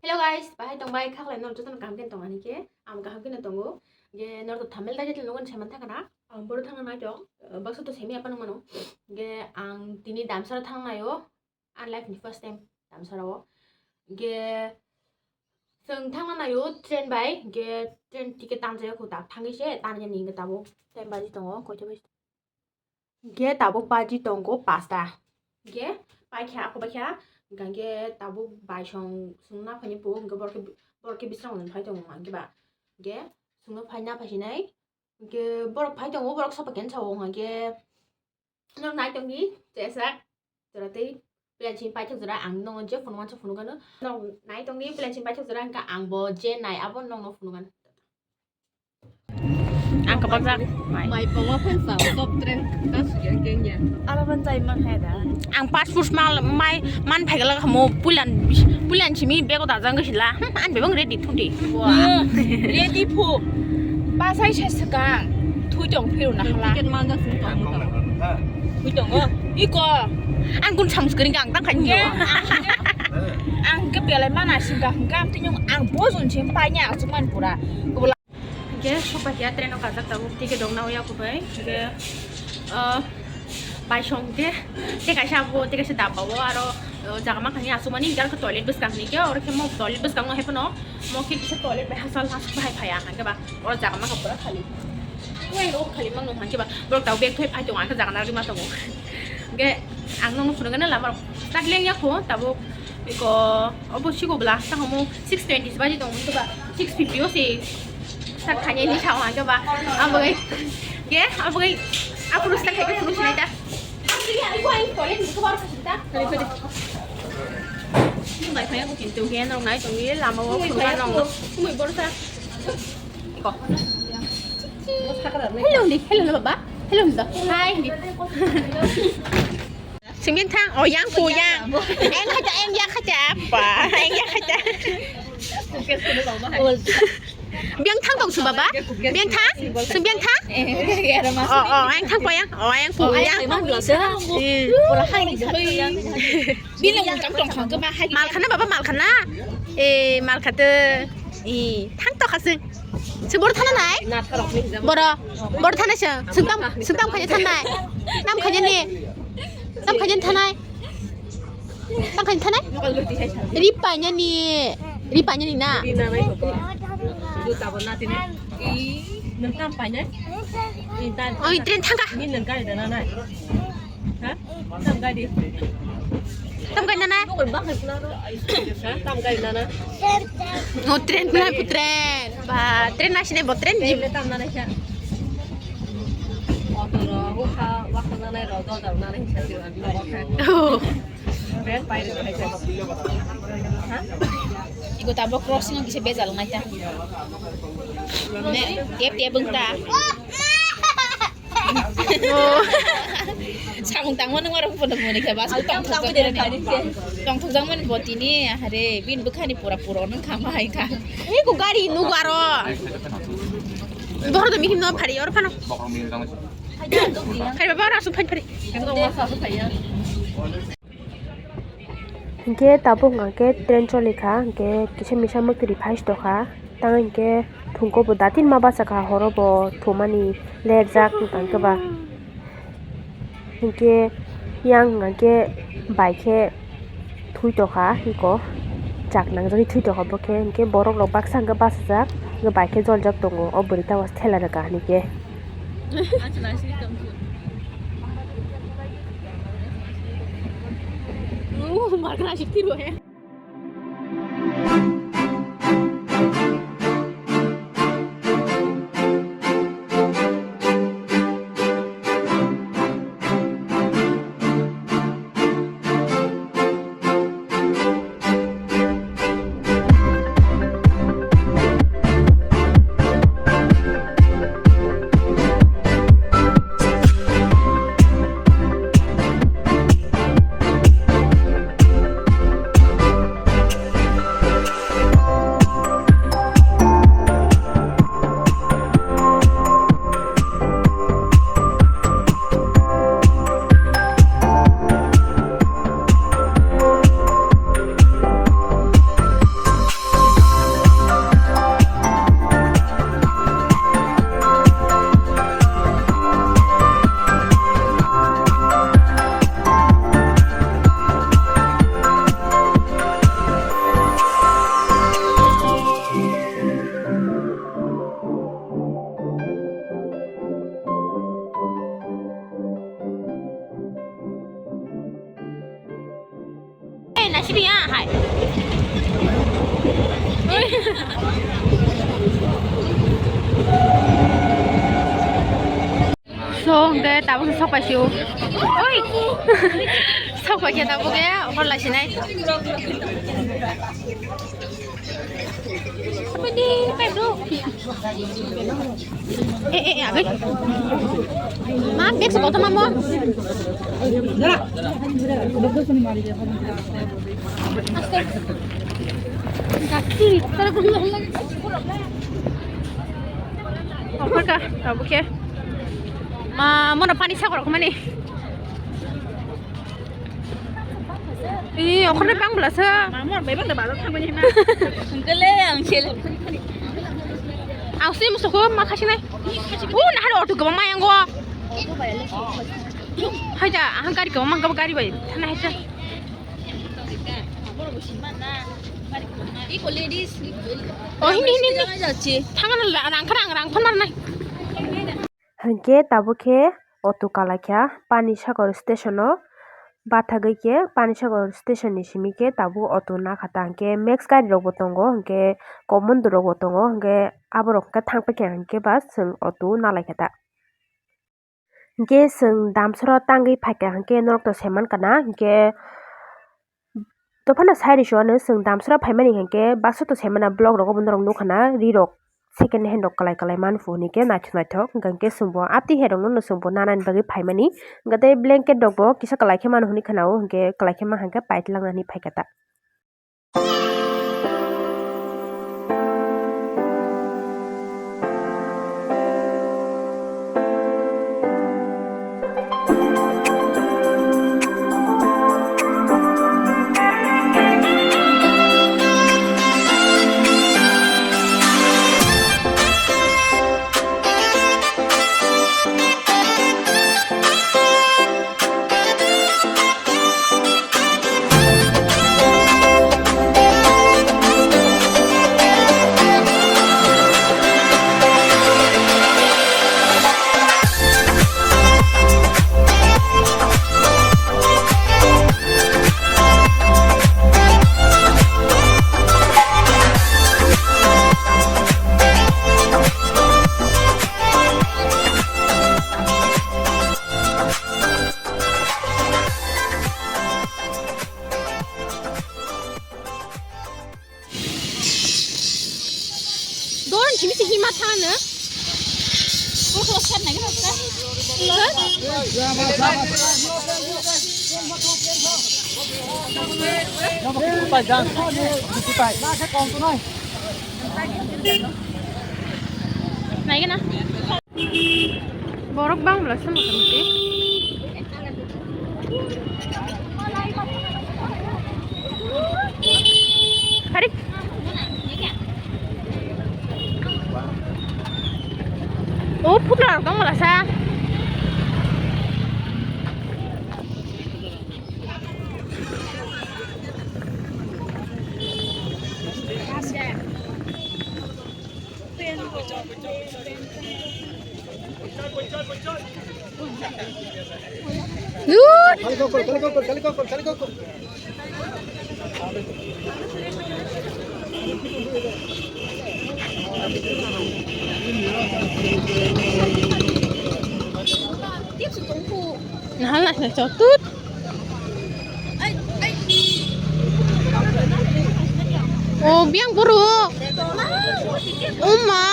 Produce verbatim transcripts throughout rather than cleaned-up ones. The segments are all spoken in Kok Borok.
Hello guys, bahai tongbai khaklai nor jotono kaham khe tong ani khe ang kaham khe tongo. Ge nor to thumbnail dai title nugo seman thangana. Ang boro thangna nai tong. Baksa to semi apa nung mano. Ge ang tini Damsara thang naio. Ang life ni first time Damsara o. Ge Chwng thangna naio train bai, ge train ticket tanjaya kho, tak thangwi se tanjani hinke tabuk time baji tongo, koita baji? Ge tabuk baji tongo pasta. Ge paikha, ako baikha, hingke tabuk baisong chwngna phaini po, hingke borok khe, borok khe bisrango phai tongo hingke ba. Ge chwngno phaina phaisinai, hingke borok phai tongo, borok sopa khe sao hingke. Norok nai tongdi, chesak, jora tei plan simi paithak jora ang nongo je phunukman se phunukgano. Norok nai tongdi, plan simi paithak jora hingka ang bo je nai abo nongno phunukgano. Ang kabakjak mai. Mai poma phan sa top trend ta suya kenya. Aro ban jai man hai da. Ang passport mal mai man phai gala mo pulan pulan simi bego da jang gusila. Hmm, an bebang ready thudi. Wah. Ready phu. Pasai se swkang. Thui tong phiru na hala. Ticket man jak sini tong. Thui tongo. Iko. Ang kun sam skring ang tang khan yo. Ang ke pelai mana singka hingka am tinyong ang bojun sim panya asuk man pura. Hingke sopa khe train o kajak tabuk ticket rok nang ya kubai. Hingke, ah, baisong khe, tei kaisa abo, tei kaisa daba o aro, ah, jaga mankha ni asuk mani hingke aro khe toilet bwskang hini khe, oro khe mo toilet bwskang no hai phano, mo khe kisa toilet bai hachal hachal bai phai ya, hingke ba, oro jaga mankha pura khali. Wai ro khali mang nung hingke ba, borok tabuk bag thoi phai tongo, ang khe jaga nang rima tongo. Hingke ang nung phunukgana lama rok tak leng ya kho, tabuk. Iko, obo siko bla, sa homo six twenty se baji tong, iko ba six fifty o se. Sa khanya ni sa hangke ba, abo gai, ke, abo gai, apuru sa khai ke puru sinai ta. Iko, iko, iko, iko, iko, iko, iko, iko, iko, bai phai abo kintu ke norok nai tong ye lama o phunukgana nong. Kumui bor sa. Iko. Hello ni, hello ni baba. Hello ni da. Hi ni. Sing biang thang, oh yang pu yang. Eng khacha, eng yang khacha, apa? Eng yang khacha. Biang thang tong su baba? Biang thang? Sing biang thang? Oh, oh, eng thang pa yang? Oh, eng pu yang. Hmm. Bini yang tang tong khang khe ba hai. Mal khana baba, mal khana. Eh, mal khate. Eh, thang to khasing. Se bor thana nai? Boro, bor thana se. Sengtam, sengtam khanya thanai. Tam khanya ni. Tam khanya thanai. Tam khanya thanai. Ri panya ni. Ri panya ni na. Oi, train thangka. Tam kai nana. Tam kai nana. No train na pu train. Ba train na sine bo train jim. Tam nana kya. Auto ro, waka, waka nana ro, do do nana kya. Oh. Train pai ro hai kya. Ha? Iko tabo crossing kisa bejal ngai ta. Ne, tiap tiap bengta. Samung tangmani warung pono muni khe bas tongthok jakmani. Tongthok jakmani botini ahare bin bukhani pura pura nang khama hai kha. Ei ko gari nugo aro. Bohor do mihim no phari or phano. Phari baba aro asu phari phari. Hinkhe tabuk hwnkha khe train choli kha, hinkhe kisa misa mwkhwtwi phai si tokha. Tamo hinkhe thungkho bo datin ma bachakha, horo bo thumani lerjak wngkha ba. Hinkhe yang hwnkha khe bai khe thui tokha, eko chak nangjagwi thui tokha bo khe. Hinkhe borok rok baksa hwnkhe bachajak, bai khe joljak tongo, o bwrwi tamo thela rwkha hinkhe. So, hwnkhe tabuk se sok pai sio. Oi! Sok pai khe tabuk khe hor lai sinai. Pwdi, pai bro. Eh, eh, eh, agoi. Ma, bag se kotor ma mo. Aste. Gatti, tara gulu lagi. Okhorka, tabuk khe. Ma, mono pani sakor khe mani. Ee, okhorno bang bwlasa. Mamor bai bang da bazar thangmani hima. Hwnkhe le ang sele. Ang se musuko ma khasi nai. U nahar auto kwbangma yango. Hai da, ang gari kwbangma, ang gari bai thana hai da. Iko ladies. Oh, hini, hini, hini. Thangna rang kha, rang, rang phano nai. Hinkhe tabuk khe auto kalaikha Panisagar station o, bathagwi khe Panisagar station ni simi khe tabuk auto nakha ta, hinkhe max gari rok bo tongo, hinkhe common rok bo tongo, hinkhe aborok khe thang paikha, hinkhe ba chwng auto nalaikha ta. Hinkhe chwng Damsoro tangwi phaikha, hinkhe norok to saimankha na, hinkhe Dophano sai rwsio ano chwng Damsora phaimani hinkhe baksa to saimana blog rogo bo norok nukha na ri rok second hand rok kwlai kwlai manphu hinkhe naithok naithok hinkhe chwngbo amtwi hai rokno chwngbo nanani bagwi phaimani hinkhe tei blanket rokbo kisa kwlai khe manu hinwi khwnao hinkhe kwlai khe ma hinkhe paitwlangna hinwi phaikha ta. Don, simi si hima thana. Kok kok set nai kok set. Nai kena. Borok bang bwla se motamuti. Harik. O phutla rok tong bwla sa. Nahal nai nai chotut. O biang buru. Uma.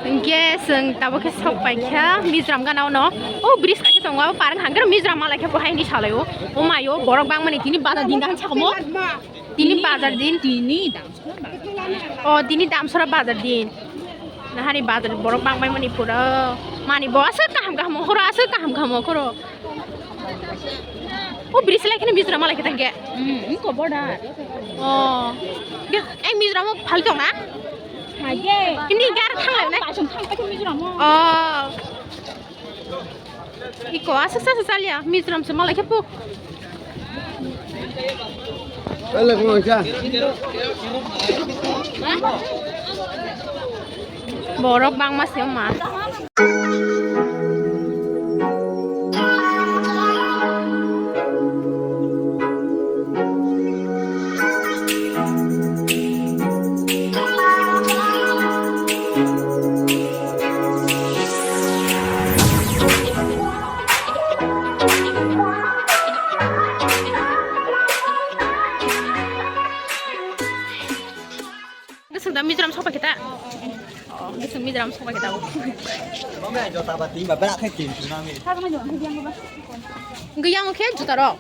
Hinkhe chwng tabuk khe sok paikha Mizoram gana o no. O bridge kaisa tongo, abo parang hangkhe Mizoram malai khe bo haini salai o. O mai o borok bangmani tini bazar din dang sakamo. Tini bazar din. Tini Damsora bazar. O tini Damsora bazar din. Nahari bazar borok bangmani pura. Mani bo aswk kaham kaham okhoro, aswk kaham kaham okhoro. O bridge lai kheno Mizoram malai khe tangkhe. Hmm, ko border. O. Ge, eng Mizoram o phal tong na? Haye. Hindi gar thang lai na? Pasang thang pa Mizoram o. O. Iko aswk sa sa chalia Mizoram se malai khe pu. Borok bangma se ma. Hwnkhe yang khe juta rok.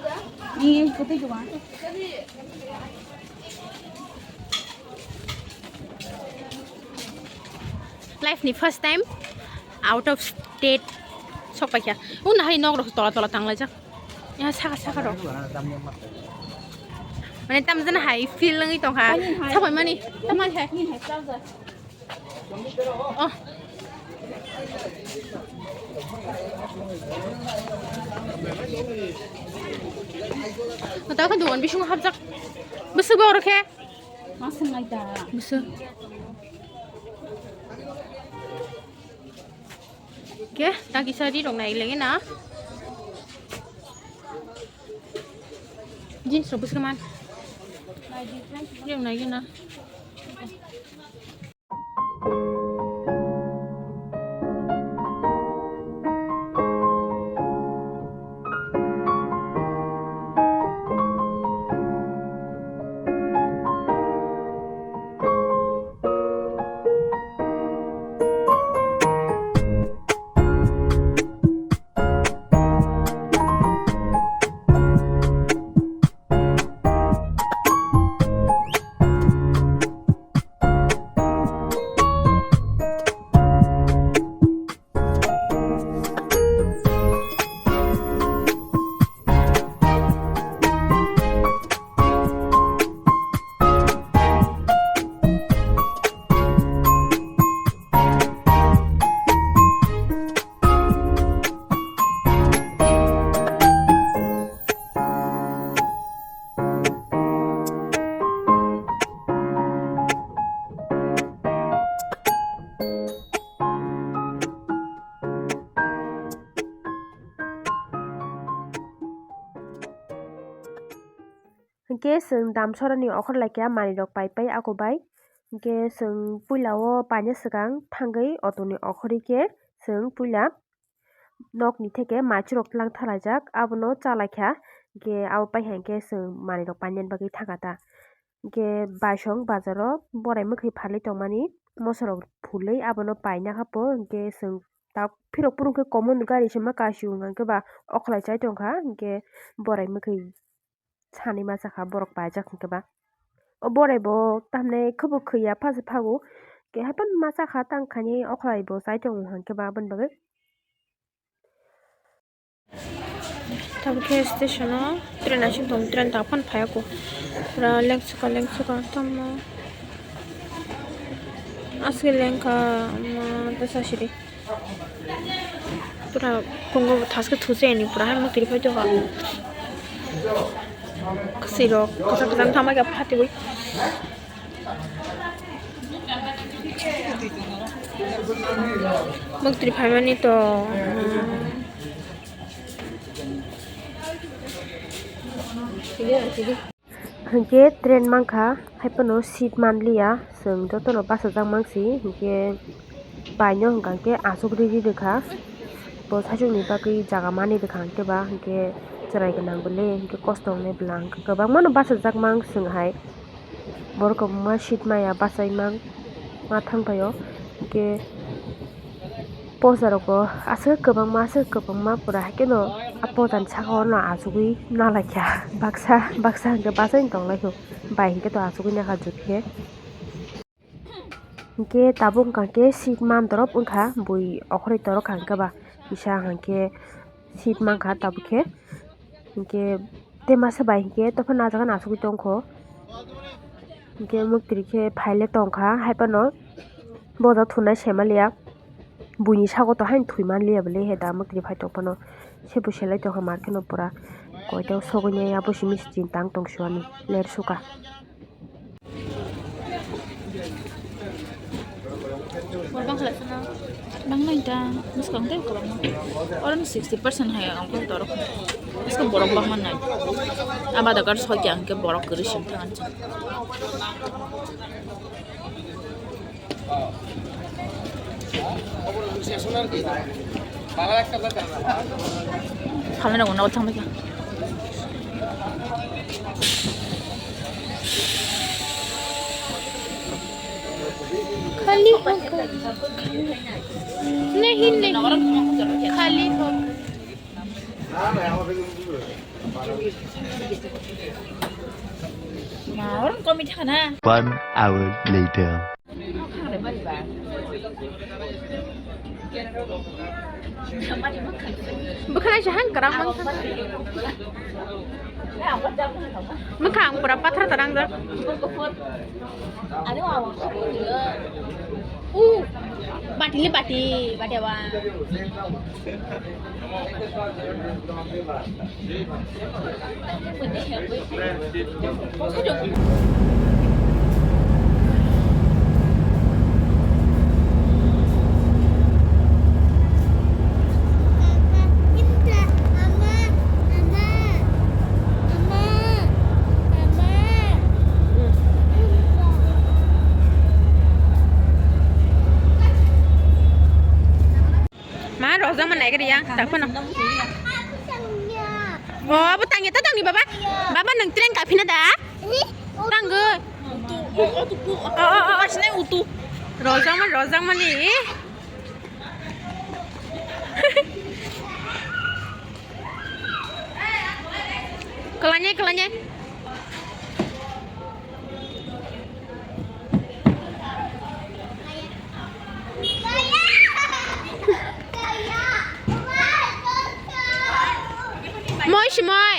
Life ni first time out of state sok paikha. Unahai nok rok tola tola tanglaijak. Ya saka saka rok. Mane tamjana hai feel nangwi tongkha. Sabai mani tamani hai. Oh. Tao khe dogan bisingo hapjak. Bwswk ba oro khe? Bwswk. Khe ta kisa ri rok nai lagi na. Jeans rok bwswk man. Ri rok nai na. Hwnkhe chwng Damsarani okhor laikha manwirok pai pai ako bai. Hwnkhe chwng puila o paina swkang thangwi auto ni okhorwi khe chwng puila nokni theke maichwrok tlang thalaijak, abono chalaikha. Hwnkhe abo paikha hwnkhe chwng manwirok painani bagwi thangkha ta. Hwnkhe baisong bazaro borai mwkhwi phalwi tongmani mosarok phulwi abono paina kha po. Hwnkhe chwng tak phirok phuru khe common gari se ma kasu hwnkhe ba okhlai chai tongkha, hwnkhe borai mwkhwi sanwi masa kha borok paijak hwnkhe ba. O borai bo tamni khe bo khwi ya phasa phago, hwnkhe haiphano masa kha tang khainwi okhlai bo chai tongo hwnkhe ba aboni bagwi. Tabukhe station o train aswk tong, train tak phano phaiya kho. Pura lengsuka lengsuka tamo. Aswk lengkha ma bwsa siri. Pura kongo bo thaske thusai ani pura hai mwtwi phai tongkha. Kwswi rok kwchang kwchang tamo khe phatiwi. Mwtwi phaimani to. Hwnkhe train mankha, haiphano seat manliya, chwng jotono bachajak mansi, hwnkhe paino hwnkha khe aswk riri rwkha, bo saichungni bagwi jaga manwi rwkha, hwnkhe ba hwnkhe chwrai gwnang bwle, hwnkhe kosto wngnai bwla, hwnkhe kwbangmano bachajak mang chwng hai. Borok kwbangma seat maya bachai mang ma thang paio, hwnkhe poja rok bo aswk kwbangma, aswk kwbangma, pura haikhe no a poja ni saka o no achugwi nalaikha. Baksa baksa hwnkhe bachai tonglaikho, bai hwnkhe to achugwi nakha jut khe. Hwnkhe tabuk wngkha khe seat mandorop wngkha, bui okhoroi torokha hwnkhe ba kisa hwnkhe seat mankha tabuk khe. Hwnkhe tei masa bai hwnkhe tokhe najagani achugwi tongkho. Hwnkhe mwktwi khe phaile tongkha, haiphano boja thunai saimanliya, buini sago to haino thwi manliya bwle, he da mwktwi phai tongphano se bo selai tongkha, market no pura koito sogwi nai abo simi se chini tang tong suani ler suka. Bor bang khlai sana. Bang nai ta, bwskang tei kwbangma. Oro no sixty percent hai ang khe torok. Bwskang borok bangma nai. Aba da kar soi kya ang khe borok kwrwi sing thang. Samai rok no thang bai kha. Khali haka, khali. नहीं, नहीं, खाली हो। Ma, orang komit hana. One hour later. Bwkhwnai se han kwrang mankha. Bwkhang pura pathar tarang jak. U, bati le bati, bati wa. Ma, rojak ma nai gari ya, tak phano. Oh, abo tangya ta tangni baba. Baba, nang train ka phina da? Tanggo. Oh, oh, oh, oh. Rojak ma, rojak ma ni. Kwlanya, kwlanya. Moi se moi.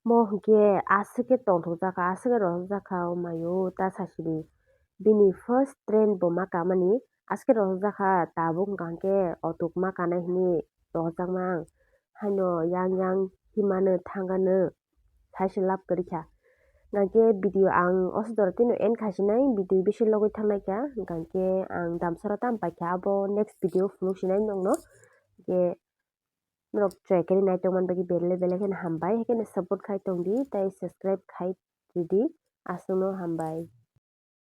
Mo hwnkhe aswk khe tongthokjakha, aswk khe rohorjakha o mayo ta sasidi. Bini first train bo ma kamani, aswk khe rohorjakha, tabuk hwnkha hwnkhe auto ma kanai hwnwi rohorjakma ang. Haino yang yang himano thangano saise lab kwrwikha. Hwnkhe video ang o sodorok tino end khaisinai, video bisi logwi thangnaikha, hwnkhe ang damsara tamo paikha, abo next video phunuksinai nokno. Hwnkhe norok choi khe naitokmani bagwi belai belai kheno hambai, haikhe support khai tongdi tei subscribe khai ridi, aswkno hambai.